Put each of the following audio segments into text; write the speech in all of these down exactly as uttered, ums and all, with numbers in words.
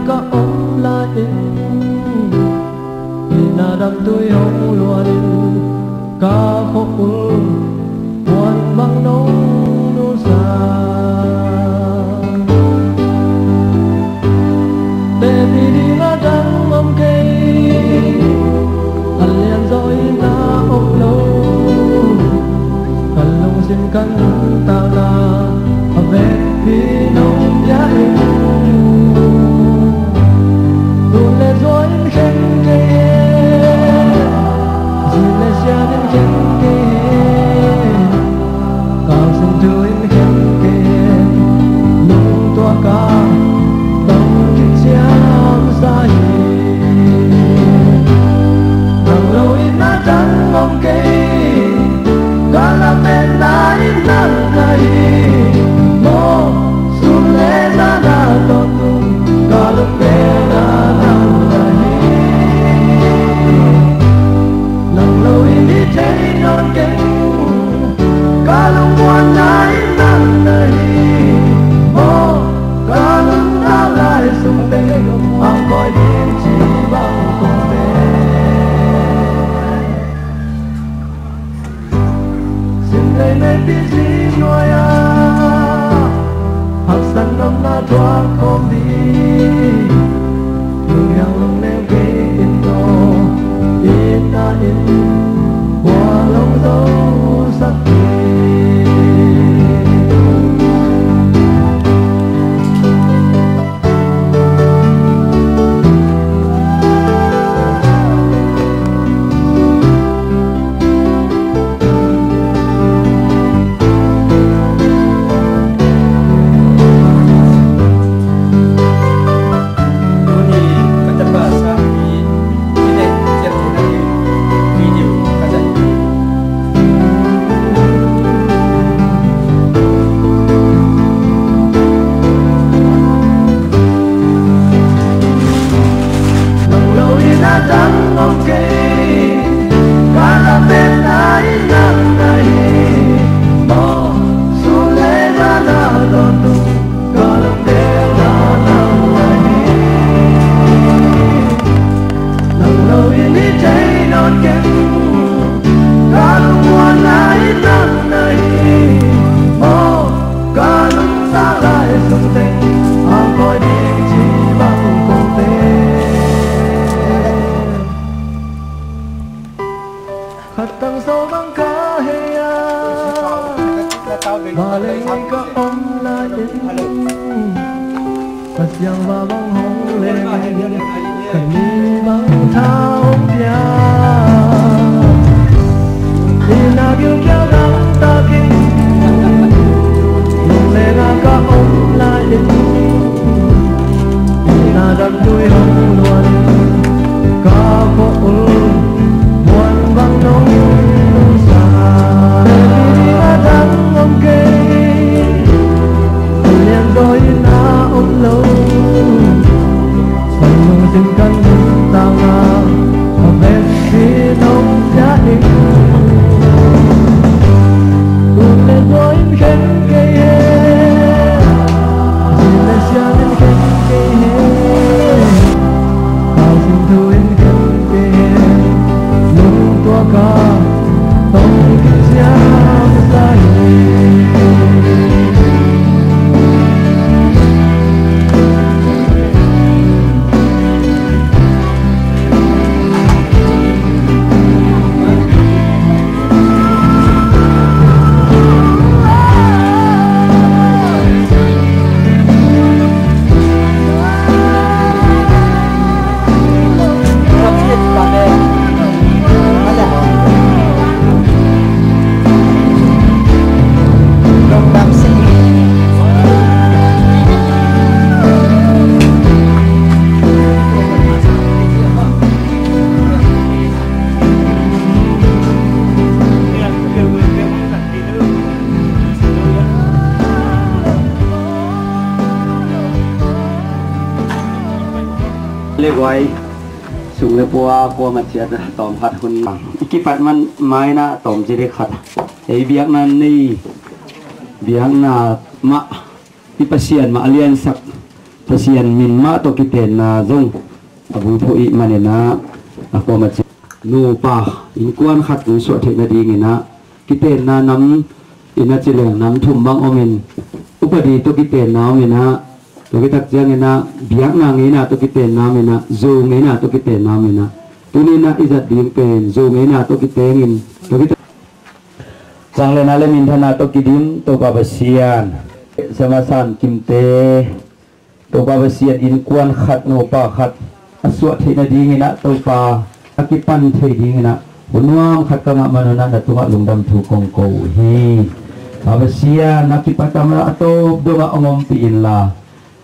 Ka om lai-in, inn ah damtui hong luanin, ka khua-ul puan bang nong nusia. Teci ding a dang om kei, a lianzaw inn ah om lo. Ka lungsim ka nuntakna a vekpi nong pia in, tu le zaw in khen kei hen, zi le sian in khen kei hen, kal sung thu in khen kei hen, lungtuak a tong kiciam sa hi. Nang lo in a dang om kei, ka lametna in nang na hi. Maw, sun le zan a tawntung, ka lungdamna nang na hi. Nang lo in hi thei nawn keng, ka lungmuanna in nang na hi. Maw, ka nuntak lai sung teng, angkawi ding ci bang kong pen. Sim lei meipi zi nuai ah, haksatna omna thuak khawm ding, lunghiang lungneu kei in aw, inn ah inn puan hong zosak ding. Tuni ka tapa sangpi, i nek ciat theihna ding video ka zat hi. Nang lo in a dang om kei, ka lametna in nang na hi. Maw, sun le zan a tawntung, ka lungdamna nang na hi. Nang lo in hi thei nawn keng, ka lungmuanna in nang na hi. Maw, ka nuntak lai sung teng, angkawi ding ci bang kong pen. Khat tang sawm bang ka hei a, vanleng ka om lai-in, Pasian va bang hong leng, ka ni bang tha hong pia. Inn ah gilkial dangtakin, lungleng ah ka om lai-in, inn ah damtui hong luanin, ka khua-ul puan bang nong nusia. Teci ding a dang om kei, a lianzaw inn ah om lo. Ka lungsim ka nuntakna a vekpi nong pia in, tu le zaw in khen kei hen, zi le sian in khen kei hen, kal sung thu in khen kei hen, lungtuak a tong kiciam sa hi. Le guai, sung le pua, kua ma ciat tawm khat hun. I kipat man maina tawm ci dek khat. Ei biakna nei, biakna mah, i Pasian mah a liansak Pasian min mah tawh kitenna zong a bulphuh ih maninah a kuamah ci nupa innkuan khat hong suah theih nadinginah kitenna nam inah ci leng nam thum bang omin upadi tawh kitenna ominah tua kitak cianginah biakna ngeina tawh kitenna ominah zo ngeina tawh kitenna ominah tuninah i zat ding pen zo ngeina tawh kitengin tua kitak Cang le na le minthana tawh kidim Topa Pasian. Sema San Kimte Topa Pasian innkuan khat nupa khat a suah theih nadinginah Topa a kipan theih dinginah hun nuam khat ka ngah manunah na tungah lungdam thu kong ko uh hi. Pa Pasian a kipat kamah a tawp dongah hong ompih inla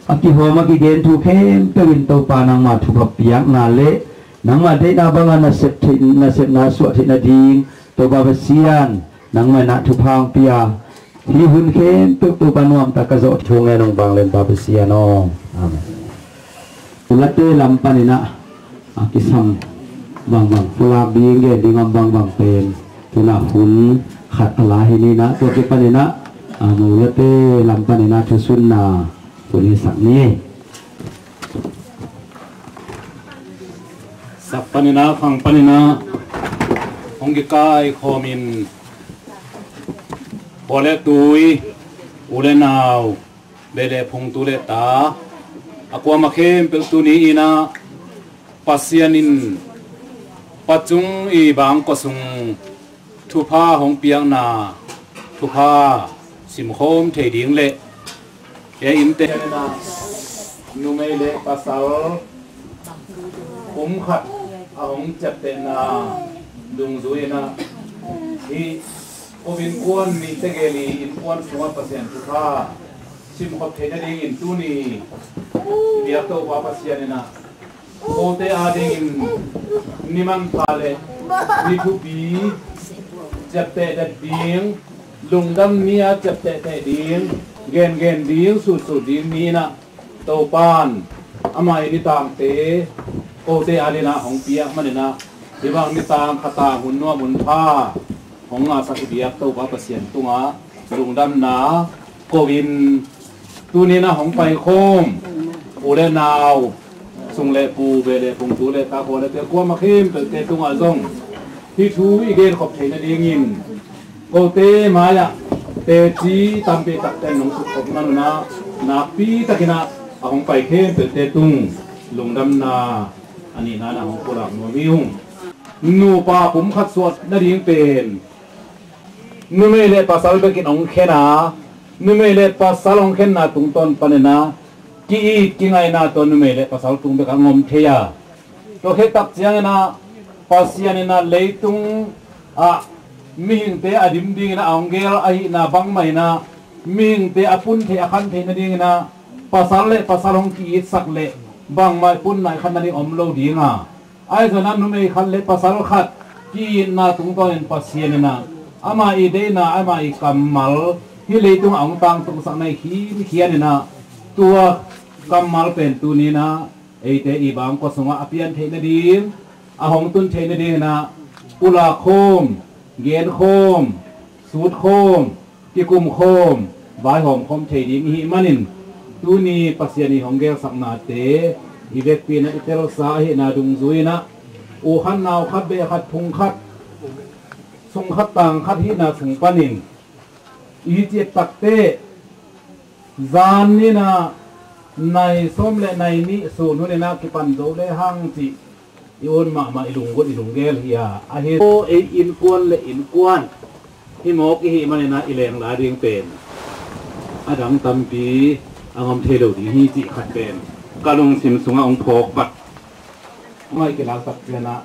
a kihawm a kigen thu khempeuh in Topa nangma thupha piakna le nangma deihna bangah nasep theih nasepna suah theih nading Topa Pasian nangmah inah thupha hong pia. Hih hun khempeuh Topa nuamtak ka zawh thu ngen hong bang len Pa Pasian aw. Amen. Ulate lam paninah a kisam bangbang pulak ding gen ding om bangbang pen tunah hun khat a la hi ninah tua ke paninah a mo ulate lam paninah thusunna punisak ni. Sak paninah khang paninah hong kikai khawmin khua le tui u le nau beh le phung tu le ta a kuamah khempeuh tuni inah Pasian in pacung i bangkua sung thupha hong piakna thupha simkhawm thei ding le e innte numei le pasal pumkhat a hong ciaptehna dungzui inah hih Covid innkuan mi tegel i innkuan sungah Pasian thupha simkhop theih nadingin tuni biak Topa Pasian inah kote adingin ni manpha le ni thupi ciapteh det ding lungdam ni a ciapteh teh ding gengen ding sutsut ding ni inah Topan amah i nitangte kote adinah hong piak maninah hibang nitang khatang hun nuam hun pha hong ngahsak i biak Topa Pasian tungah lungdamna ko-in tuninah hong paikhawm u le nau sung le pu beh le phung tu le ta khua le te kuamah khempeuhte tungah zong hih thu i genkhop theih nadingin kote mai-ah teci tampi takte nong sukkhop manunah nakpi takinah a hong pai khempeuhte tung lungdamna a nihna inah hong pulak nuam hi ung. Nupa pumkhat suah nading pen numei le pasal bekin hong khen a numei le pasal hong khenna tungtawn paninah ki-it kingaihna tawh numei le pasal tung bek a ngom thei a tua khektak cianginah Pasian inah leitung ah mihingte a dim dinginah a hong gel ahihna bangmah inah mihingte a pun theih a khan theih nadinginah pasal le pasal hong ki-itsak le bangmah punna i khan nading om lo dinga ahi zongin ah numei khat le pasal khat ki-itna tungtawnin Pasian inah ama i deihna ama i kammal hih leitungah hong tangtungsak na i khinkhian inah tua kammal pen tuninah eite i bangkua sungah a pian theih nading a hong tun theih nadinginah pulak khawm gen khawm sut khawm kikum khawm vaihawm khawm thei ding i hih manin tuni Pasian i hong gelsaknate i vekpi inah i telsa ahihna dungzui inah u khat nau khat beh khat phung khat sung khat tang khat hihna sung panin i ciat takte zan ninah nai sawm le nai nih sun huninah kipan zo le hang cih i ut mahmah i lunggulh i lunggel hi a ahi. Ei innkuan le innkuan hi mawk i hih maninah i lengla ding pen a dang tampi a ngam thei lo ding hi cih khat pen ka lungsim sungah hong phawk vat. Ngai kilak tak pianah